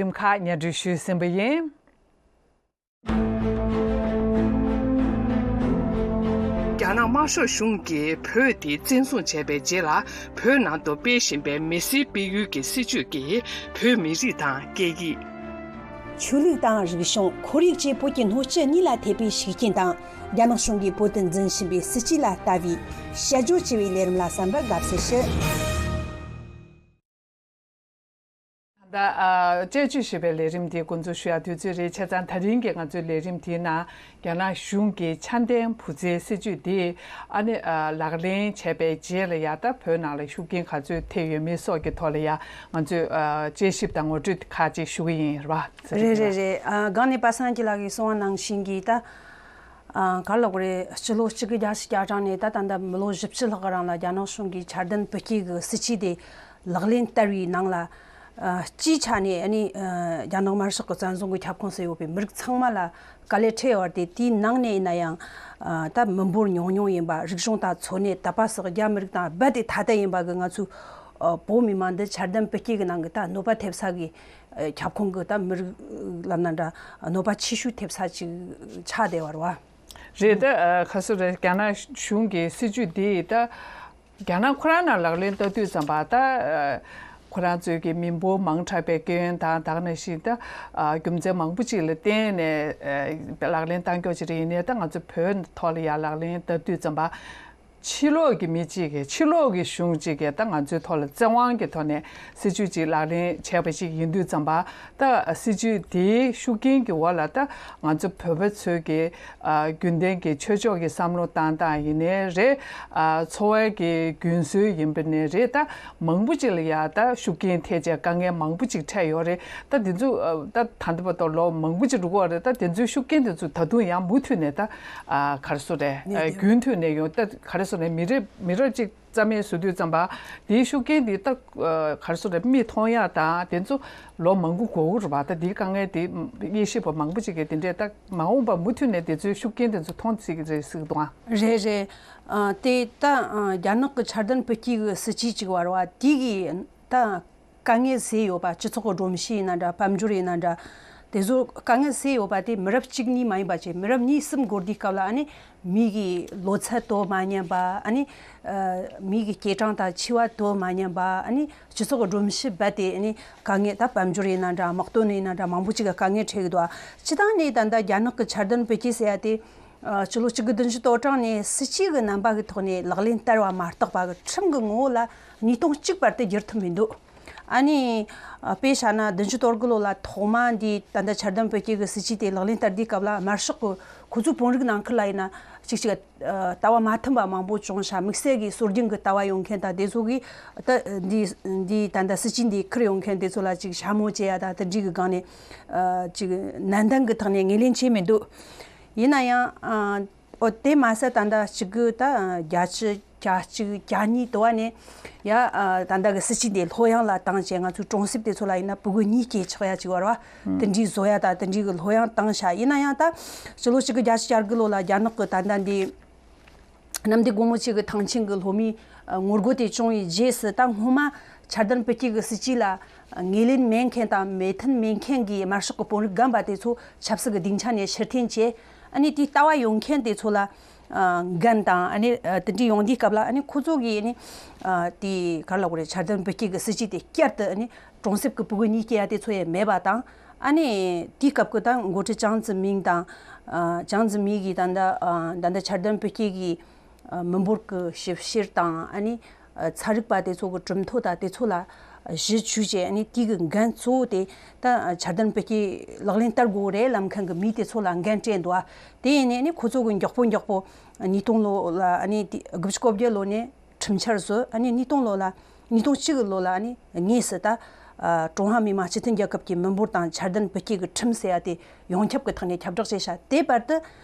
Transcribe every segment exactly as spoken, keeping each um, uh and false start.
རིམ་ཁག་སྙན་སྒྲོན་ཞུས་ཟིན་པ་ཡིན། རྒྱ་ནག་དམར་ཤོག་གཞུང་གིས་བོད་དེ་བཙན་བཟུང་བྱས་པའི་རྗེས་ལ། བོད་ནང་དུ་སྤེལ་བཞིན་པའི་མི་སེར་སྤེལ་ཡུལ་གྱི་སྲིད་བྱུས་ཀྱིས་བོད་མི་རིགས་དང་སྐད་ཡིག་ཆོས་ལུགས་དང་རིག་གཞུང་། ཁོར་ཡུག་བཅས་བོད་ཀྱི་སྣོད་བཅུད་གཉིས་ལ་ཐེབས་པའི་ཤུགས་རྐྱེན་དང་། རྒྱ་ནག་གཞུང་གིས་བོད་དུ་འཛིན་བཞིན་པའི་སྲིད་བྱུས་ལ་ལྟ་བའི་དཔྱད་བརྗོད་ཅེས་པའི་ལས་རིམ་ལ་གསན་པར་དགའ་བསུ་ཞུ། ད་ཨ་དཔྱད་བརྗོད་ཞེས་པའི་ལས་རིམ་འདི་འགོ་འཛུགས་ཞུ་ཡ་དུས་ཚོད་རེད། བྱས་ཙང་ད་རིང་གི་ང་ཚོའི་ལས་རིམ་འདིའི་ནང་རྒྱ་ནག་གཞུང་གིས་ཆ་ལྡན་བུ་བཙའི་སྲིད་བྱུས་འདི་ཨ་ནི་ཨ་ལག་ལེན་བྱས་པའི་རྗེས་ལ་ཡ་ད་བོད་ནང་ལ་ཤུགས་རྐྱེན་ག་ཚོད་ཐེབས་ཡོད་མེད་སོགས་ཀྱི་ཐོག་ལ་ཡ་ང་ཚོས་ཨ་དཔྱད་ཞིབ་དང་ངོ་སྤྲོད་ཁག་ཅིག་ཞུ་གི་ཡིན་རེད་བ། རེད་རེད་རེད། ཨ་སྒང་ནས་པ་སངས་སྐྱིད་ལགས་ཀྱིས་གསུངས་པ་ནང་བཞིན་གྱི་ད། ཨ་ག་རེ་ལབ་དགོས་རེད། སྤྱི་ལོ་གཅིག་དགུ་བརྒྱད་ཅུ་གྱ་གྲངས་ནས་ད་ད་ལྟ་མི་ལོ་བཞི་བཅུ་ལྷག་གི་རིང་ལ་རྒྱ་ནག་གཞུང་གིས་འཆར་ལྡན་བོད་སྐྱིད་ཀྱི་སྲིད་བྱུས་དེ་ལག་ལེན་བསྟར་བའི་ནང་ལ། ཨ་སྤྱིའི་ཆ་ནས་ཨ་ནི་ཨ་རྒྱ་ནག་དམར་ཤོག་གི་བཙན་བཟུང་གི་ཁྱབ་ཁོངས་སུ་ཡོད་པའི་མི་རིགས་ཚང་མ་ལ་དཀའ་ལས་འཕྲད་ཡོད་པ་དེ། དེའི་ནང་ནས་ཡིན་ན་ཡང་ཨ་ད་མི་འབོར་ཉུང་ཉུང་ཡིན་པ། རིག་གཞུང་དང་འཚོ་གནས་དད་པ་སོགས་རྒྱ་མི་རིགས་དང་རྦད་དེ་ཐ་དད་ཡིན་པ་གི་ང་ཚོའི་ཨ་བོད་མི་མང་འདི་འཆར་ལྡན་བོད་སྐྱིད་ཀྱི་ནང་གི་ད་གནོད་པ་ཐེབས་ས་གི་ཨ་ཁྱབ་ཁོངས་ཀྱི་ད་མི་རིགས་ལབ་ན་འདྲ། གནོད་པ་ཆེ་ཤོས་ཐེབས་ས་ཅིག་ཆགས་བསྡད་པ་རེད་བ། རེད་ད། ཨ་ག་ཚོད་རེད། རྒྱ་ནག་གཞུང་གི་སྲིད་བྱུས་འདི་ད་རྒྱ་ནག་ཁོ་རང་ནང་ལག་ལེན་བསྟར་དུས་ཙམ་པ་ད་ཨ་ཁོ་རང་ཚོའི་གི་མི་འབོར་མང་དྲགས་པའི་སྐྱོན་དང་། ད་ག་ནང་བཞིན་ད་ཨ་རྒྱུ་མཚན་མང་པོ་ཅིག་ལ་བརྟེན་ནས་ཨ་ལག་ལེན་བསྟར་མཁན་ཅིག་རེད། ཡིན་ནའི་ད་ང་ཚོ་བོད་ཐོག་ལ་ཡ་ལག་ལེན་བསྟར་དུས་ཙམ་པ། ཕྱི་ལོགས་ཀྱི་མི་གཅིག་གིས། ཕྱི་ལོགས་ཀྱི་གཞུང་གཅིག་གིས་ད་ང་ཚོའི་ཐོག་ལ་བཙན་དབང་གི་ཐོག་ནས་སྲིད་བྱུས་གཅིག་ལག་ལེན་བྱས་པ་ཞིག་ཡིན་དུས་ཙམ་པ། ད་སྲིད་བྱུས་དེའི་ཤུགས་རྐྱེན་གྱི་འོག་ལ་ད་ང་ཚོ་བོད་པ་ཚོའི་གི་ཨ་རྒྱུན་ལྡན་གྱི་ཆོས་ཕྱོགས་ཀྱི་བསམ་བློ་བཏང་སྟངས་ཡིན་ནའི་རེད། ཨ་འཚོ་བའི་གི་རྒྱུན་སྲོལ་ཡིན་པ་ནའི་རེད། ད་མང་པོ་ཅིག་ལ་ཡ་ད་ཤུགས་རྐྱེན་ཐེབས་བྱས་དཀའ་ངལ་མང་པོ་ཅིག་འཕྲད་ཡོད་རེད། ད་དེ་ཚོ་ཨ་ད་ད་ལྟ་བར་དུ་ལོ་མང་པོ་ཅིག་འགྲོ་གི་ཡོད་རེད། ད་དེ་ཚོའི་ཤུགས་རྐྱེན་དེ་ཚོ་ད་དུང་ཡང་མུ་མཐུད་ནས་ད་ཨ་ག་རེ་ཟེར་དགོས་རེད། ཨ་རྒྱུན་མཐུད་ནས་ཡོང་། ད་ག་རེ་ཟེར་དགོས་རེད། མི་རབས་མི་རབས་གཅིག་རྩ་མེད་བཟོ་དུས་ཙམ་པ། དེའི་ཤུགས་རྐྱེན་དེ་ད་ཨ་ག་རེ་ཟེར་དགོས་རེད། མིག་མཐོང་ཡག་དང་དེ་ཚོ་ལོ་མང་པོ་འགོར་གི་རེད་པ། ད་དེའི་དཀའ་ངལ་དེ་དབྱེ་ཞིབ་པ་མང་པོ་ཅིག་གིས་དེ་འདྲས་ད་མ་འོངས་པ་མུ་མཐུད་ནས་དེ་ཚོའི་ཤུགས་རྐྱེན་དེ་ཚོ་མཐོང་སྲིད་ཀྱི་རེད་ཟེར་གི་འདུག་ཨ། རེད་རེད། ཨ་དེ་ད་ཨ་རྒྱ་ནག་གི་འཆར་ལྡན་བོད་སྐྱིད་ཀྱི་སྲིད་བྱུས་ཅིག་བར་བ་དེ་གི་ད་དཀའ་ངལ་བཟོས་ཡོད་པ། སྤྱི་ཚོགས་ཀྱི་སྒྲོམ་གཞི་ཡིན་ན་འདྲ། དཔལ་འབྱོར་ཡིན་ན་འདྲ། དེ་ཚོ་དཀའ་ངལ་བཟོས་ཡོད་པ་དེ་མི་རབས་གཅིག་གཉིས་མ་ཡིན་པ་བྱས། མི་རབས་གཉིས་གསུམ་འགོར་དུས་སྐབས་ལ་ཨ་ནི་མི་གི་ལོ་ཚད་དོ་མ་མཉམ་པ། ཨ་ནི་ཨ་མི་གི་སྐྱེ་གྲངས་དང་འཆི་བ་དོ་མ་མཉམ་པ། ཨ་ནི་སྤྱི་ཚོགས་ཀྱི་སྒྲོམ་གཞི་རྦད་དེ་ཨ་ནི་དཀའ་ངལ། ད་དཔལ་འབྱོར་ཡིན་ན་འདྲ། དམག་དོན་ཡིན་ན་འདྲ། མང་པོ་ཅིག་གི་དཀའ་ངལ་འཕྲད་ཀྱི་འདུག་ཨ། སྤྱིར་བཏང་ནས་ད་ལྟ་རྒྱ་ནག་གི་འཆར་ལྡན་བོད་སྐྱིད་ཟེར་ཡ་དེ་ཨ་ཕྱི་ལོ་གཅིག་དགུ་བདུན་ཅུ་དོན་གྲངས་ནས་སྲིད་བྱུས་ཀྱི་རྣམ་པ་གི་ཐོག་ནས་ལག་ལེན་བསྟར་བ་མ་གཏོགས་པ་གི་ཁྲིམས་ཀྱི་ངོ་བོ་ལ་ཉིས་སྟོང་གཅིག་བར་དུ་བསྒྱུར་ཐུབ་མི་འདུག་ཨ་ནི་ཨ་དཔེ་བཞག་ན་བདུན་ཅུ་དོན་དགུ་ལོ་ལ་ཐོག་མ་འདི་ད་ལྟ་འཆར་ལྡན་བོད་སྐྱིད་ཀྱི་སྲིད་བྱུས་དེ་ལག་ལེན་བསྟར་དུས་སྐབས་ལ་དམར་ཤོག་གི་ཁོ་ཚོའི་དཔོན་རིགས་ནང་ཁུལ་ལ་ཡིན་ན་ཅིག་ཅིག་ཨ་ལྟ་བ་མ་མཐུན་པ་མང་པོ་བྱུང་ཤག་དམིགས་བསལ་གྱི་སྲོལ་རྒྱུན་གྱི་ལྟ་བ་ཡོད་མཁན་དང་དེ་ཚོ་གིས་ད་འདི་འདི་ད་ལྟ་སྲིད་བྱུས་འདི་ཁུར་ཡོང་མཁན་དེ་ཚོ་ལ་ཅིག་ཞྭ་མོ་བྱེད་ཡ་དང་དེ་འདྲའི་གི་སྒང་ནས་ཨ་ཅིག་ནན་ཏན་གྱི་ཐོག་ནས་ངོས་ལེན་བྱས་མི་འདུག་ཡིན་ན་ཡང་ཨ། ཨོ་དེ་མ་ཟད་ད་ལྟ་གཅིག་གི་ད་བརྒྱད་ཅུ་གྱ་གཅིག་གྱ་གཉིས་དུ་བ་ནས་ཡ་ཨ་ད་ལྟ་གི་སྲིད་བྱུས་དེ་ལྷོད་ཡངས་ལ་བཏང་བྱས། ང་ཚོའི་གྲོང་གསེབ་དེ་ཚོ་ལ་ཡིན་ན་ཕྲུ་གུ་གཉིས་སྐྱེས་ཆོག་ཡ་ཅིག་བར་བ་དེ་འདྲའི་བཟོ་ཡ་ད་དེ་འདྲའི་གི་ལྷོད་ཡངས་བཏང་ཤག་ཡིན་ན་ཡང་ད་ཕྱི་ལོ་གཅིག་དགུ་བརྒྱད་ཅུ་གྱ་དགུ་ལོ་ལ་རྒྱ་ནག་གི་ད་ལྟ་འདི་གནམ་བདེ་སྒོ་མོ་ཆེ་གི་ཐང་ཆེན་གི་ལྷོ་མའི་ཨ་ངོ་རྒོལ་དེ་བྱུང་བའི་རྗེས་སུ་ད་སྔོན་མ་འཆར་ལྡན་བོད་སྐྱིད་ཀྱི་སྲིད་བྱུས་ལ་ངོས་ལེན་མེད་མཁན་དང་མོས་མཐུན་མེད་མཁན་གྱི་དམར་ཤོག་གི་དཔོན་རིགས་རྒན་པ་དེ་ཚོ་ཆབ་སྲིད་ཀྱི་སྡིངས་ཆ་ནས་ཕྱིར་འཐེན་བྱས། ཨ་ནི་དེའི་ལྟ་བ་ཡོད་མཁན་དེ་ཚོ་ལ་ཨ་འགན་དང་། ཨ་ནི་ཨ་དེ་འདྲའི་ཡོང་དུས་སྐབས་ལ་ཨ་ནི་ཁོ་ཚོ་གིས་ཨ་ནི་ཨ་དེ་ག་རེ་ལབ་དགོས་རེད། འཆར་ལྡན་བོད་སྐྱིད་ཀྱི་སྲིད་བྱུས་དེ་བསྐྱར་དུ་ཨ་ནི་གྲོང་གསེབ་ཀྱི་ཕྲུ་གུ་གཉིས་སྐྱེ་ཡ་དེ་ཚོ་ཡང་མེད་པ་དང་། ཨ་ནི་དེའི་སྐབས་ཀྱི་ད་འགོ་ཁྲིད་ཅང་ཙེ་མིང་དང་། ཨ་ཅང་ཙེ་མིང་གིས་ད་ལྟ་ཨ་ད་ལྟ་འཆར་ལྡན་བོད་སྐྱིད་ཀྱི་ཨ་མི་འབོར་གྱི་ཞིབ་བཤེར་དང་། ཨ་ནི་ཨ་ཚན་རིག་པ་དེ་ཚོ་གི་གྲུབ་མཐོ་དང་དེ་ཚོ་ལ་གཞི་བཅོལ་བྱས། ཨ་ནི་དེ་གི་འགན་གཙོ་བོ་དེ་ད་འཆར་ལྡན་བོད་སྐྱིད་ལག་ལེན་བསྟར་དགོས་རེད་ལབ་མཁན་གྱི་མི་དེ་ཚོ་ལ་འགན་སྤྲད་འདུག་ཨ། དེ་ཡིན་ནའི་ཨ་ནི་ཁོ་ཚོ་གི་མགྱོགས་པོ་མགྱོགས་པོ་ཉིས་སྟོང་ལོ་ལ། ཨ་ནི་དེ་དགུ་བཅུ་གོ་བརྒྱད་ལོ་ནས་ཁྲིམས་འཆར་བཟོས། ཨ་ནི་ཉིས་སྟོང་ལོ་ལ། ཉིས་སྟོང་གཅིག་ལོ་ལ་ཨ་ནི་དངོས་སུ་ད་ཨ་ཀྲུང་ཧྭ་མི་དམངས་སྤྱི་མཐུན་རྒྱལ་ཁབ་ཀྱི་མི་འབོར་དང་འཆར་ལྡན་བོད་སྐྱིད་ཀྱི་ཁྲིམས་ཟེར་ཡ་དེ་ཡོངས་ཁྱབ་ཀྱི་ཐོག་ནས་ཁྱབ་བསྒྲགས་བྱས་ཤག་དེ་བར་དུ་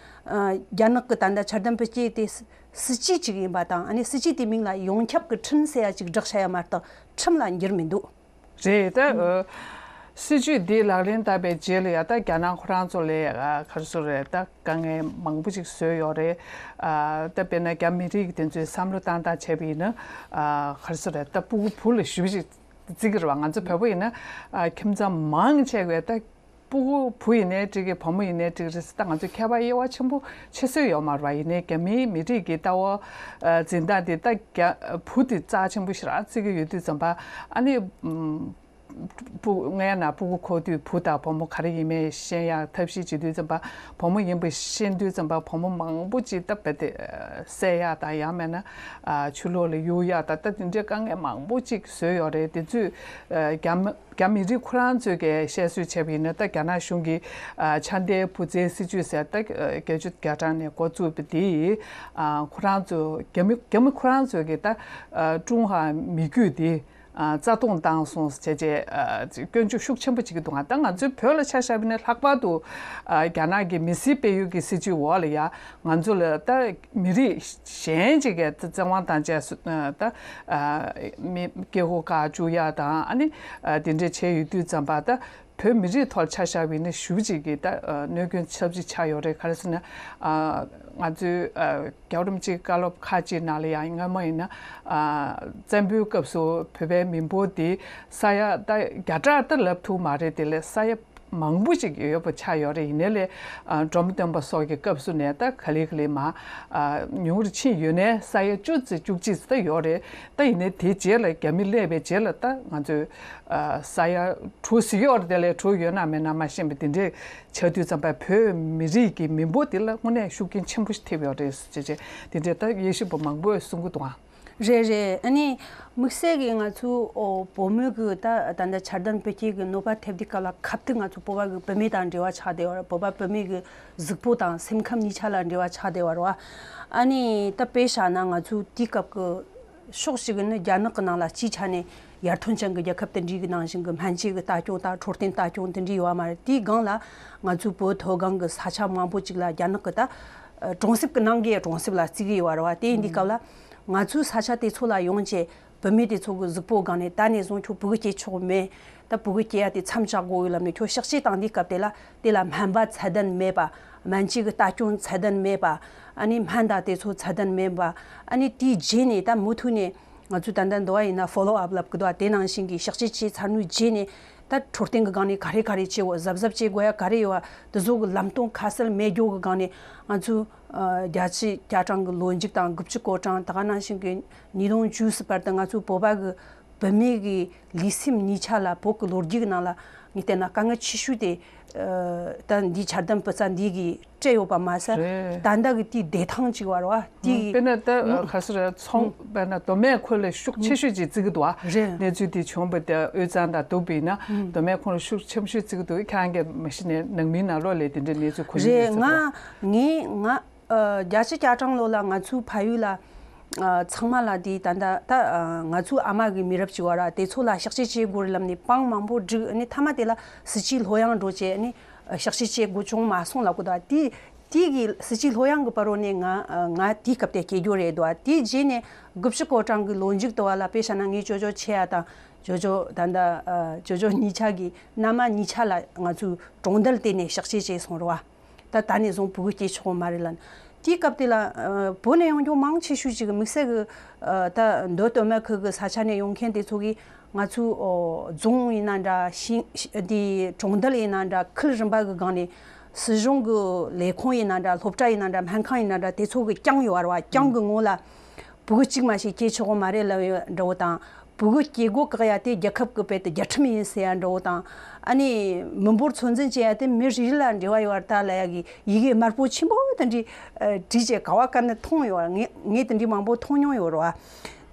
ཨ་རྒྱ་ནག་གི་ད་ལྟ་འཆར་ལྡན་བོད་སྐྱིད་དེ་སྲིད་སྲིད་བྱུས་གཅིག་ཡིན་པ་དང་། ཨ་ནི་སྲིད་བྱུས་དེའི་མིང་ལ་ཡོངས་ཁྱབ་ཀྱི་ཁྲིམས་ཟེར་ཡ་གཅིག་བསྒྲགས་བྱ་ཡ་མ་གཏོགས་ཁྲིམས་ལ་འགྱུར་མི་འདུག་རེད་ད། ཨ་སྲིད་བྱུས་འདི་ལག་ལེན་བསྟར་བའི་རྗེས་ལ་ཡ་ད་རྒྱ་ནག་ཁོ་རང་ཚོ་ལ་ཨ་ག་རེ་ཟེར་དགོས་རེད། ད་དཀའ་ངལ་མང་པོ་ཅིག་བཟོས་ཡོད་རེད། ཨ་ད་དཔེར་ན་རྒྱ་མི་རིགས་དེ་ཚོའི་བསམ་བློ་བཏང་སྟངས་བྱས་པ་ཡིན་ན། ཨ་ག་རེ་ཟེར་དགོས་རེད། ད་ཕྲུ་གུ་བུ་ལ་ཞེ་པོ་ཅིག་ བརྩི་གི་རེད་བ། ང་ཚོ་བོད་པ་ཡིན་ན་ཨ་ཁྱིམ་ཚང་མང་ཆེ་བས་ད་སྤུ་གུ་བུ་ཡིན་ནའི་འགྲིག་གི། བུ་མོ་ཡིན་ནའི་འགྲིག་རེད་ཟེར། ད་ང་ཚོ་ཁྱད་པར་དབྱེ་བ་ཆེན་པོ་ཕྱེ་སྲོལ་ཡོད་མ་རེད་བ། ཡིན་ནའི་རྒྱ་མིའི་མི་རིགས་ཀྱི་ལྟ་བ་ཨ་འཛིན་སྟངས་དེ་ད་རྒྱ་བུ་དེ་རྩ་ཆེན་པོ་ཞེ་དྲག་བརྩི་གི་ཡོད་དུས་ཙམ་པ། ཨ་ནི་ཨམ་སྤུ་སྔོན་ན་སྤུ་གུ་འཁོར་དུས་བུ་དང་བུ་མོ་ག་རེ་ཡིན་མིན་ཤེས་ཡག་ཐབས་ཤེས་བྱེད་དུས་ཙམ་པ། བུ་མོ་ཡིན་པ་ཤེས་དུས་ཙམ་པ་བུ་མོ་མང་པོ་ཅིག་ད་རྦད་དེ་ཨ་བསད་ཡག་དང་། ཡང་མིན་ན་ཨ་ཆུ་ལོག་ལ་གཡུག་ཡག་དང་། ད་དེ་འདྲའི་དཀའ་ངལ་མང་པོ་ཅིག་བཟོས་ཡོད་རེད། དེ་ཚོས་ཨ་རྒྱ་མི་རྒྱ་མི་རིགས་ཁོ་རང་ཚོས་ཀྱི་བཤད་སྲོལ་བྱས་པ་ཡིན་ན། ད་རྒྱ་ནག་གཞུང་གིས་ཨ་ཆ་ལྡན་བུ་བཙའི་སྲིད་ཇུས་ཟེར། ད་ཨ་བརྒྱད་ཅུ་གྱ་གྲངས་ནས་འགོ་བཙུགས་པ་དེ་ཨ་ཁོ་རང་ཚོ་རྒྱ་མི་རྒྱ་མི་ཁོ་རང་ཚོས་ཀྱི་ད་ཨ་ཀྲུང་ཧྭ་མི་རྒྱུད་དེ་ཨ་རྩ་སྟོངས་བཏང་སོང་ཟེར་བྱས་བྱས་ཨ་སྐྱོན་བརྗོད་ཤུགས་ཆེན་པོ་བྱེད་ཀྱི་འདུག་ག་ད་ང་ཚོའི་བོད་ལ་ཆ་བཞག་པ་ཡིན་ན་ལྷག་པར་དུ་ཨ་རྒྱ་ནག་གི་མི་སེར་སྤེལ་ཡུལ་གྱི་སྲིད་ཇུས་འོག་ལ་ཡ་ང་ཚོ་ལ་ད་མི་རིགས་གཞན་ཅིག་གིས་བཙན་དབང་དང་བཅས་སུ་ད་མི་སྐྱེ་སྒོ་བཀག་བཅུག་ཡག་དང་། ཨ་ནི་དེ་འདྲས་བྱས་ཡོད་དུས་ཙམ་པ། ད་བོད་མི་རིགས་ཐོག་ཆ་བཞག་པ་ཡིན་ན་ཞེ་པོ་ཅིག་གི་ད་གནོད་སྐྱོན་ཚབས་ཆེ་ཆགས་ཡོད་རེད། ག་རེ་ཟེར་ན་ང་ཚོའི་རྒྱལ་བ་རིན་པོ་ཆེའི་བཀའ་སློབ་ཁག་ཅིག་ནང་ལ་ཡང་སྔ་མོ་ཡིན་ན་བཙན་པོའི་སྐབས་སུ་བོད་པའི་མི་འབོར་དེ་ས་ཡ་ད་བརྒྱ་ཕྲག་ད་ལབ་ཐུབ་མ་རེད། དེ་ལས་ས་ཡ་མང་པོ་ཞིག་ཡོད་པ་ཆགས་ཡོད་རེད། ཡིན་ནའི་ལས་ཨ་འབྲོམ་སྟོན་པ་སོགས་ཀྱི་སྐབས་སུ་ནས་ད་ག་ལེ་ག་ལེ་མར་ཨ་ཉུང་རུ་ཕྱིན་ཡོད་ནའི་ས་ཡ་བཅུ་ཙམ་བཅུ་གཅིག་ཙམ་ད་ཡོད་རེད། ད་ཡིན་ནའི་དེའི་རྗེས་ལ་རྒྱ་མི་སླེབས་པའི་རྗེས་ལ་ད་ང་ཚོས་ཨ་ས་ཡ་དྲུག་ཙམ་ཡོད་རེད། དེ་ལས་དྲུག་ཡོད་ན་མེད་ན་མ་ཤེས་པ་དེ་འདྲས་ཆགས་དུས་ཙམ་པ་བོད་མི་རིགས་ཀྱི་མི་འབོར་དེ་ལ་དངོས་གནས་ཤུགས་རྐྱེན་ཆེན་པོ་ཞིག་ཐེབས་ཡོད་རེད་ཟེར་བྱས་དེ་འདྲས་ད་དབྱེ་ཞིབ་པ་མང་པོས་གསུང་གི་འདུག་ཨང་། རེད་རེད། ཨ་ནི་དམིགས་བསལ་གྱིས་ང་ཚོ་ཨོ་བུ་མོ་གི་ད་ད་ལྟ་འཆར་ལྡན་བུ་སྐྱེས་ཀྱི་གནོད་པ་ཐེབས་དུས་སྐབས་ལ་ཁ་གཏད་ང་ཚོ་བོད་པ་གི་བུད་མེད་དང་འབྲེལ་བ་ཆགས་བསྡད་ཡོད་རེད། བོད་པ་བུད་མེད་ཀྱི་གཟུགས་པོ་དང་སེམས་ཁམས་གཉིས་ཆ་ལ་འབྲེལ་བ་ཆགས་བསྡད་ཡོད་རེད་བ། ཨ་ནི་ད་དཔེ་བཞག་ན་ང་ཚོ་དུས་སྐབས་ཀྱི་ཕྱོགས་གཅིག་གི་ནི་རྒྱ་ནག་གི་ནང་ལ་སྤྱིའི་ཆ་ནས་ཡར་ཐོན་ཅན་གྱི་རྒྱལ་ཁབ་དེ་འདྲའི་གི་ནང་བཞིན་གྱི་སྨན་བཅོས་ཀྱི་ལྟ་སྐྱོང་དང་འཕྲོད་བསྟེན་ལྟ་སྐྱོང་དེ་འདྲའི་ཡོད་མ་རེད། དེའི་སྒང་ལ་ང་ཚོའི་བོད་མཐོ་སྒང་གི་ས་ཆ་མང་པོ་ཅིག་ལ་རྒྱ་ནག་གི་ད་གྲོང་གསེབ་ཀྱི་ནང་གི་གྲོང་གསེབ་ལ་བརྩི་གི་ཡོད་རེད་བ། དེ་ཡིན་དུས་སྐབས་ལ་ང་ཚོའི་ས་ཆ་དེ་ཚོ་ལ་ཡོང་བྱས་བུད་མེད་དེ་ཚོ་གི་གཟུགས་པོ་སྒང་ནས་ད་ནས་བཟུང་ཁྱོད་ཕྲུ་གུ་སྐྱེ་ཆོག་མེད། ད་ཕྲུ་གུ་སྐྱེ་ཡ་དེ་མཚམས་བཞག་དགོས་ཡོད་ལབ་ནས་ཁྱོད་གཤག་བཅོས་བཏང་དུས་སྐབས་དེ་ལ་དེ་ལ་སྨན་པ་ཚད་ལྡན་མེད་པ། སྨན་བཅོས་ཀྱི་ལྟ་སྐྱོང་ཚད་ལྡན་མེད་པ། ཨ་ནི་སྨན་དང་དེ་ཚོ་ཚད་ལྡན་མེད་པ། ཨ་ནི་དེའི་རྗེས་ནས་ད་མུ་མཐུད་ནས་ང་ཚོས་ད་ལྟ་འདི་བ་ཡིན་ན་ཕོ་ལོ་ཨབ་ལབ་གི་འདུག་བ། དེ་ནང་བཞིན་གྱི་གཤག་བཅོས་བྱས་ཚར་ནོའི་རྗེས་ནས་ད་འཕྲོད་བསྟེན་གྱི་སྒང་ནས་ག་རེ་ག་རེ་བྱེད་དགོས། གཟབ་གཟབ་བྱེད་དགོས་ཡ་ག་རེ་ཡོད་བ། དེ་ཚོ་གི་ལམ་སྟོན་ཁ་གསལ་མེད་རྒྱུ་གི་སྒང་ནས་ང་ཚོས་ཨ་བརྒྱ་ཆ་བརྒྱ་གྲངས་ཀྱི་ལོ་མཇུག་དང་དགུ་བཅུ་གོ་གྲངས། ད་ག་ནང་བཞིན་གྱི་ཉིས་སྟོང་བཅུ་གསུམ་བར་དུ་ང་ཚོའི་བོད་པ་གི་བུད་མེད་ཀྱི་ལུས་སེམས་གཉིས་ཆ་ལ་བོད་ཀྱི་ལོ་རྒྱུས་ཀྱི་ནང་ལ་ངས་བལྟས་ན་དཀའ་ངལ་ཆེ་ཤོས་དེ་ཨ་ད་འདི་འཆར་ལྡན་བུ་བཙའ་འདི་གིས་སྤྲད་ཡོད་པ་མ་ཟད། རེད། ད་ལྟ་གི་དེའི་བདེ་ཐང་ཅིག་བར་བ་དེ་ཨ་དཔེར་ན་ད་ཨ་ག་ཟེར་རེད། ཚོང་དཔེར་ན་མདོ་སྨད་ཁུལ་ལ་ཤུགས་ཆེ་ཤོས་ཅིག་བརྩི་གི་འདུག་བ། རེད། གནས་ཚུལ་དེ་བྱུང་བ་དེ་དབུས་གཙང་དང་འདུག་པ་ཡིན་ན་མདོ་སྨད་ཁུལ་ལ་ཤུགས་ཆེན་པོ་ཤོས་བརྩི་གི་འདུག་ཁྱེད་རང་གིས་མ་གཞི་ནས་ནང་མིའི་ནང་ལོགས་ལ་དེ་འདྲའི་གནས་ཚུལ་གོ་རྒྱུ་རེད། ཡིན་ཟེར་ང་གོ། ངས་ང་ཨ་བརྒྱ་ཆ་བརྒྱ་གྲངས་ལོ་ལ་ང་ཚོའི་ཕ་ཡུལ་ལ་ཨ་ཚང་མ་ལ་དེ་ད་ལྟ་ད་ཨ་ང་ཚོའི་ཨ་མ་གི་མི་རབས་ཅིག་བར་དེ་ཚོ་ལ་གཤག་བཅོས་བྱེད་དགོས་རེད་ལབ་ནས་པང་མང་པོ་བསྒྲིགས། ཨ་ནི་མཐའ་མ་དེ་ལ་སྲིད་ཇུས་ལྷོད་ཡངས་འགྲོ་བྱས། ཨ་ནི་གཤག་བཅོས་བྱེད་དགོས་བྱུང་མ་སོང་ལབ་གི་འདུག་དེ་དེ་གི་སྲིད་ཇུས་ལྷོད་ཡངས་གི་བར་རོ་ནས་ང་ཨ་ང་དེའི་སྐབས་དེ་སྐྱེས་རྒྱུ་རེད་འདུག་དེའི་རྗེས་ནས་དགུ་བཅུ་གོ་གྲངས་གི་ལོ་མཇུག་དུ་བ་ལ་དཔེ་བཞག་ན་ངའི་ཅོ་ཅོ་ཆེ་ཡ་དང་ཅོ་ཅོ་ད་ལྟ་ཨ་ཅོ་ཅོ་གཉིས་ཆ་གི་མནའ་མ་གཉིས་ཆ་ལ་ང་ཚོས་གྲོངས་འདེབས་བལྟས་ནས་གཤག་བཅོས་བྱས་སོང་རེད་བ། ད་ད་ནས་བཟུང་ཕྲུ་གུ་སྐྱེ་ཆོག་མ་རེད་ལབ། དེའི་སྐབས་དེ་ལ་ཨ་བོད་ནས་ཡོང་རྒྱུ་མང་ཆེ་ཤོས་ཅིག་དམིགས་བསལ་གྱི་ཨ་ད་མདོ་སྟོད་སྨད་ཁུལ་གྱི་ས་ཆ་ནས་ཡོང་མཁན་དེ་ཚོ་གིས་ང་ཚོའི་ཨོ་རྫོང་ཡིན་ན་འདྲ། ཤིང་དེ་གྲོང་རྡལ་ཡིན་ན་འདྲ། ཁུལ་རིམ་པ་གི་སྒང་ནས་སྲིད་གཞུང་གི་ལས་ཁུངས་ཡིན་ན་འདྲ། སློབ་གྲྭ་ཡིན་ན་འདྲ། སྨན་ཁང་ཡིན་ན་འདྲ། དེ་ཚོ་གི་རྐྱང་ཡོད་རེད་བ། རྐྱང་གི་ངོ་ལ་ཕྲུ་གུ་གཅིག་མ་ཞིག་སྐྱེ་ཆོག་གི་མ་རེད་ལབ་ཡོད་འདྲ་བོ་དང་། ཕྲུ་གུ་སྐྱེ་སྒོ་བཀག་ཡ་དེ་རྒྱལ་ཁབ་ཀྱི་དཔེ་དེ་རྒྱལ་ཁྲིམས་ཡིན་ཟེར་ཡ་འདྲ་བོ་དང་། ཨ་ནི་མི་འབོར་ཚོད་འཛིན་བྱེད་ཡ་དེ་མི་རིགས་ལ་འབྲེལ་བ་ཡོད་རེད་ད་ལབ་ཡ་གི་ཡི་གེ་དམར་པོ་ཆེན་པོ་དེ་འདྲ་ཨ་བྲིས་བྱས་ག་བ་ག་ནས་མཐོང་ཡོད་རེད། ངས་ངས་དེ་འདྲ་མང་པོ་མཐོང་མྱོང་ཡོད་རེད་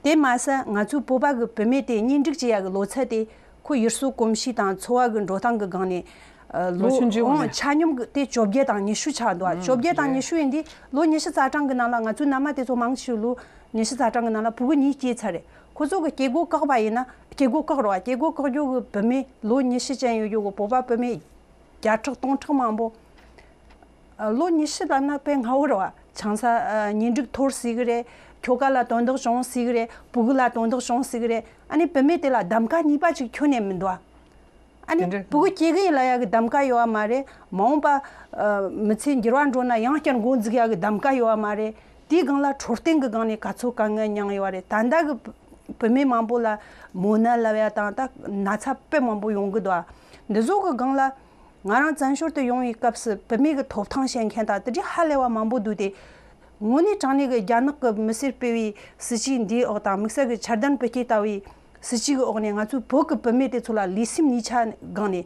བ། དེ་མ་ཟད་ང་ཚོའི་བོད་པ་གི་བུད་མེད་དེ་གཉེན་སྒྲིག་བྱེད་ཡ་གི་ལོ་ཚད་དེ་ཁོ་ཡུལ་སྲོལ་གོམས་གཤིས་དང་འཚོ་བ་གི་འགྲོ་སྟངས་གི་སྒང་ནས་ཨ་ལོ་ལོ་ཆུང་ཆུང་ཨོ་ནས་ཆ་སྙོམས་གི་དེ་བཅོ་བརྒྱད་དང་ཉི་ཤུ་ཆགས་འདུག་བ། ཨང་། བཅོ་བརྒྱད་དང་རེད། ཉི་ཤུ་ཡིན་དུས་ལོ་ཉི་ཤུ་རྩ་གྲངས་གི་ནང་ལ་ང་ཚོའི་མནའ་མ་དེ་ཚོ་མང་ཆེ་ལོ་ཉི་ཤུ་རྩ་གྲངས་ཀྱི་ནང་ལ་ཕྲུ་གུ་གཉིས་སྐྱེས་ཚར་རེད། ཁོ་ཚོ་གི་སྐྱེ་སྒོ་བཀག་པ་ཡིན་ན། སྐྱེ་སྒོ་བཀག་རོགས། སྐྱེ་སྒོ་བཀག་རྒྱུ་གི་བུད་མེད་ལོ་ཉི་ཤུ་ཅན་ཡོད་རྒྱུ་གི་བོད་པ་བུད་མེད་བརྒྱ་ཕྲག་སྟོང་ཕྲག་མང་པོ། ཨ་ལོ་ཉི་ཤུ་ལབ་ན་དཔེ་སྔ་བོ་རེད་བ། ཆང་ས་ཨ་གཉེན་སྒྲིག་འཐོར་སྲིད་གི་རེད། ཁྱོ་ག་ལ་དོན་དག་བྱུང་སྲིད་གི་རེད། ཕྲུ་གུ་ལ་དོན་དག་བྱུང་སྲིད་གི་རེད། ཨ་ནི་བུད་མེད་དེ་ལ་གདམ་ཀ་གཉིས་པ་ཅིག་ཁྱོན་ནས་མི་འདུག་ཨ། ཨ་ནི་དེ་འདྲ། ཕྲུ་གུ་སྐྱེ་གི་ཡིན་ལབ་ཡ་གི་གདམ་ཀ་ཡོད་བ་མ་རེད། མ་འོངས་པ་ཨ་མི་ཚེ་འགྱུར་བ་འགྲོ་ན་ཡང་བསྐྱར་འགོ་འཛུགས་ཡ་གི་གདམ་ཀ་ཡོད་བ་མ་རེད། དེའི་སྒང་ལ་འཕྲོད་བསྟེན་གི་སྒང་ནས་ག་ཚོད་དཀའ་ངལ་མྱངས་ཡོད་བ་རེད། ད་ལྟ་གི་ བུད་མེད་མང་པོ་ལ་མོ་ན་ལབ་ཡ་དང་ད་ན་ཚ་དཔེ་མང་པོ་ཡོང་གི་འདུག་ཨ། འདི་ཚོ་གི་སྒང་ལ་ང་རང་བཙན་བྱོལ་དུ་ཡོང་བའི་སྐབས་སུ་བུད་མེད་ཀྱི་ཐོབ་ཐང་བཤད་མཁན་དང་དེ་འདྲའི་ཧ་ལས་པ་མང་པོ་འདུག་སྟེ། དངོས་གནས་དྲང་གནས་ཀྱི་རྒྱ་ནག་གི་མི་སེར་སྤེལ་བའི་སྲིད་ཇུས་འདིའི་འོག་དང་དམིགས་བསལ་གྱི་འཆར་ལྡན་བུ་སྐྱེས་ལྟ་བུའི་སྲིད་ཇུས་ཀྱི་འོག་ནས་ང་ཚོའི་བོད་ཀྱི་བུད་མེད་དེ་ཚོ་ལ་ལུས་སེམས་གཉིས་ཆ་སྒང་ནས།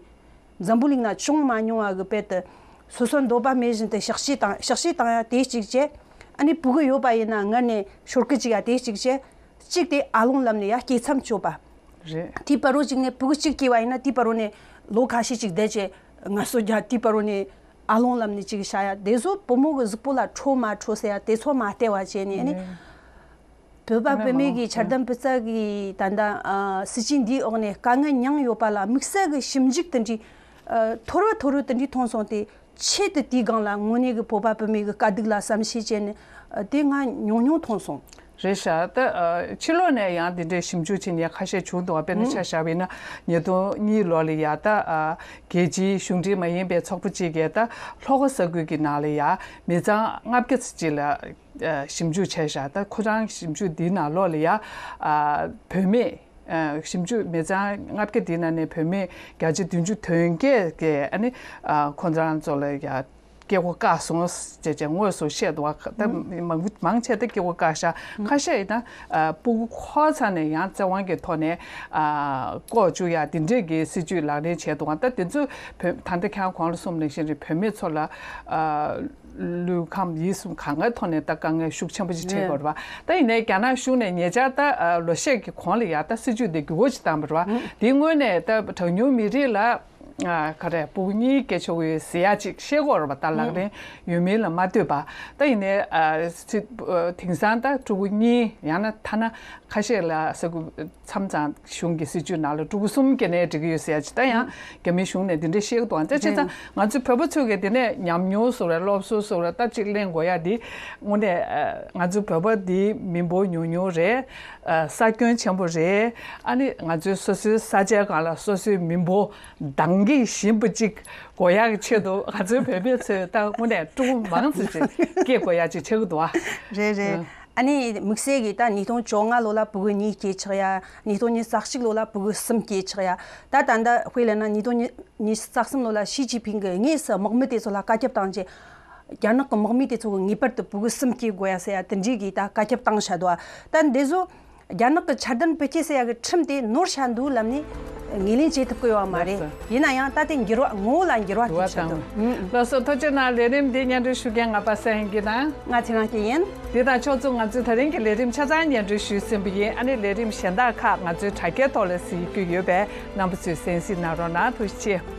འཛམ་བུ་གླིང་ན་བྱུང་མ་མྱོང་བ་གི་དཔེ་དུ། སོ་སོ་འདོད་པ་མེད་བཞིན་དུ་གཤག་བཅོས་བཏང་གཤག་བཅོས་བཏང་ཡ་དེ་གཅིག་བྱས། ཨ་ནི་ཕྲུ་གུ་ཡོད་པ་ཡིན་ན་སྔར་ནས་ཤོར་གི་བཅུག་ཡ་དེ་གཅིག་བྱས། གཅིག་དེ་ཨ་ལོང་ལབ་ནས་ཡ་སྐྱེས་མཚམས་གཅོད་པ། རེད། དེའི་བར་རོ་གཅིག་ནས་ཕྲུ་གུ་གཅིག་སྐྱེས་པ་ཡིན་ན་དེའི་བར་རོ་ནས་ལོ་ཁ་ཤས་ཅིག་བསྡད་བྱས་ངལ་གསོ་རྒྱག་དེའི་བར་རོ་ནས་ཨ་ལོང་ལབ་ནས་ཅིག་བྱ་ཡ་དེ་ཚོ་བུ་མོ་གི་གཟུགས་པོ་ལ་ཁྲོ་མ་ཁྲོ་ཟེར་ཡ་དེ་ཚོ་མ་བལྟས་པ་བྱས་ནས་ཨ་ནི། ནས། བོད་པ་བུད་མེད་ཀྱི་འཆར་ལྡན་བུ་བཙའ་གི་ད་ལྟ་ཨ་སྲིད་ཇུས་འདིའི་འོག་ནས་དཀའ་ངལ་མྱངས་ཡོད་པ་ལ་དམིགས་བསལ་གྱི་ཞིབ་འཇུག་དེ་འདྲའི་ཨ་ཐོར་བུ་ཐོར་བུ་དེ་འདྲའི་མཐོང་སོང་སྟེ། ཆེད་དུ་དེའི་སྒང་ལ་དངོས་གནས་ཀྱི་བོད་པ་བུད་མེད་ཀྱི་དཀའ་སྡུག་ལ་བསམ་ཤེས་བྱས་ནས་ཨ་དེ་ང་ཉུང་ཉུང་མཐོང་སོང་། རེད་ཤག་ད་ཨ་ཕྱི་ལོགས་ནས་ཡང་དེ་འདྲའི་ཞིབ་འཇུག་བྱེད་མཁན་ཁ་ཤས་བྱུང་འདུག་བ། དཔེར་ན་ཆ་བཞག་པ་ཡིན་ན་ཉིས་སྟོང་གཉིས་ལོ་ལ་ཡ་ད་ཨ་རྒྱལ་སྤྱིའི་གཞུང་འབྲེལ་མ་ཡིན་པའི་ཚོགས་པ་གཅིག་གིས་ད་ལྷོ་ཁ་ས་ཁུལ་གྱི་ནང་ལ་ཡ་མི་ཚང་ལྔ་བརྒྱ་ཙམ་ཅིག་ལ། ཞིབ་འཇུག་བྱས་བཞག་ད་ཁོ་རང་ཞིབ་འཇུག་འདིའི་ནང་ལོགས་ལ་ཡ། བུད་མེད། ཞིབ་འཇུག་མི་ཚང་ལྔ་བརྒྱ་འདིའི་ནང་ནས་བུད་མེད་བརྒྱ་ཆ་བདུན་ཅུ་དོན་བརྒྱད་ཀྱིས་ཨ་ནི། ཁོ་ཚོ་རང་ཚོ་ལ་ཡ། སྐྱེ་སྒོ་བཀག་སོང་ཅེས་ཅེས་དངོས་སུ་བཤད་འདུག་ད་མང་མང་ཆེ་ད་སྐྱེ་སྒོ་བཀག་ཤག་ཁ་ཤས་ཡིན་ན་ཕྲུ་གུ་འཁོར་ཚར་ནས་ཡང་བཙན་དབང་གི་ཐོག་ནས་ལྐོག་བཅུག་ཡ་དེ་འདྲས་ཀྱི་སྲིད་ཇུས་ལག་ལེན་བྱས་འདུག་ད་དེ་ཚོ་བོད་ད་ལྟ་ཁྱེད་རང་གོང་ལ་གསུངས་ནང་བཞིན་རེད། བུད་མེད་ཚོ་ལ། ལུས་ཁམས་ཡིད་གསུམ་གང་གའི་ཐོག་ནས་ད་དཀའ་ངལ་ཤུགས་ཆེན་པོ་ཅིག་འཕྲད་ཡོད་རེད་པ། ད་ཡིན་ནའི་རྒྱ་ནག་གཞུང་ནས་ཉེ་ཆར་ད་ལོ་ཤས་ཀྱི་གོང་ལ་ཡ་ད་སྲིད་ཇུས་དེ་འགྱུར་བ་ཅིག་བཏང་པ་རེད་པ། དེའི་སྔོན་ནས་ད་གྲངས་ཉུང་མི་རིགས་ལ་ག་རེ་ཕྲུ་གུ་གཉིས་སྐྱེ་ཆོག་གི་ཟེར་ཡ་ཅིག་བཤད་ཀྱི་ཡོད་རེད་པ། ད་ལག་ལེན་ཡོད་མིན་ལ་མ་ལྟོས་པ། ད་ཡིན་ནའི་དེང་སང་ད་ཕྲུ་གུ་གཉིས་ཡང་ན་ཐ་ན་ཁ་ཤས་ལ་ས་ཁུལ་མཚམས་མཚམས་གཞུང་གི་སྲིད་ཇུས་ནང་ལ་ཕྲུ་གུ་གསུམ་སྐྱེས་ནའི་འགྲིག་གི་ཡོད་ཟེར་ཡ་ཅིག་ད་ཡང་རྒྱ་མིའི་གཞུང་ནས་འདི་འདྲ་བཤད་ཀྱི་འདུག་ཨ་ཙི་བྱས་ཙང་ང་ཚོའི་བོད་པ་ཚོས་གི་དེ་ནས་ཉམས་མྱོང་བཟོ་ར་སློབ་གསོ་བཟོ་ར་ད་ཅིག་ལེན་དགོས་ཡ་དེ་དངོས་གནས་ང་ཚོའི་བོད་པ་དེ་མི་འབོར་ཉུང་ཉུང་རེད། ས་ཁྱོན་ཆེན་པོ་རེད། ཨ་ནི་ང་ཚོའི་སོ་སོའི་ས་ཆའི་སྒང་ལ་སོ་སོའི་མི་འབོར་འདང་གི་བཞིན་པ་ཅིག་དགོས་ཡ་གི་ཆེད་དུ་ང་ཚོའི་བོད་པའི་ཚོས་ད་དངོས་གནས་ཕྲུ་གུ་མང་ཙམ་ཅིག་སྐྱེ་དགོས་ཡ་ཅིག་ཆགས་ཀྱི་འདུག་ཨ། རེད་རེད། ཨ་ནི་དམིགས་བསལ་གྱིས་ད་ཉིས་སྟོང་བཅོ་ལྔ་ལོ་ལ་ཕྲུ་གུ་གཉིས་སྐྱེས་ཆགས་ཡ། ཉིས་སྟོང་ཉི་ཤུ་རྩ་གཅིག་ལོ་ལ་ཕྲུ་གུ་གསུམ་སྐྱེས་ཆགས་ཡ། ད་ད་ལྟ་དཔེ་ལེན་ན་ཉིས་སྟོང་ཉི་ཤུ་རྩ་གསུམ་ལོ་ལ་ཞི་ཅིན་ཕིང་གིས་དངོས་སུ་དམག་མི་དེ་ཚོ་ལ་བཀའ་ཁྱབ་བཏང་རྗེས། རྒྱ་ནག་གི་དམག་མི་དེ་ཚོ་གིས་ངེས་པར་དུ་ཕྲུ་གུ་གསུམ་སྐྱེ་དགོས་ཡ་ཟེར་ཡ་དེ་འདྲའི་གི་ད་བཀའ་ཁྱབ་བཏང་བཞག་འདུག་ད་འདི་ཚོ་རྒྱ་ནག་གི་འཆར་ལྡན་བུ་སྐྱེས་ཟེར་ཡ་གི་ཁྲིམས་དེ་ནོར་བཞག་འདུག་ལབ་ནས་ངོས་ལེན་བྱེད་ཐུབ་ཀྱི་ཡོད་མ་རེད། ཡིན་ན་ཡང་ད་དེ་འགྱུར་བ་ངོ་བོ་ལ་འགྱུར་བ་ཐེབས་བཞག་འདུག་ལགས་སོ། ཐུགས་རྗེ་གནང་། ལས་རིམ་འདི་སྙན་སྒྲོན་ཞུ་མཁན་ང་པ་སངས་སྐྱིད་དང་། ང་ཚེ་རིང་སྐྱིད་ཡིན། འདི་དང་ཕྱོགས་མཚུངས་ང་ཚོས་ད་རིང་གི་ལས་རིམ་ཆ་ཚང་སྙན་སྒྲོན་ཞུས་ཟིན་པ་ཡིན། ཨ་ནི་ལས་རིམ་གཞན་དག་ཁག་ང་ཚོའི་དྲ་རྒྱའི་ཐོག་ལ་གཟིགས་རྒྱུ་ཡོད་པས་རྣམ་པ་ཚོས་གསན་གཟིགས་གནང་རོགས་གནང་། ཐུགས་རྗེ་ཆེ།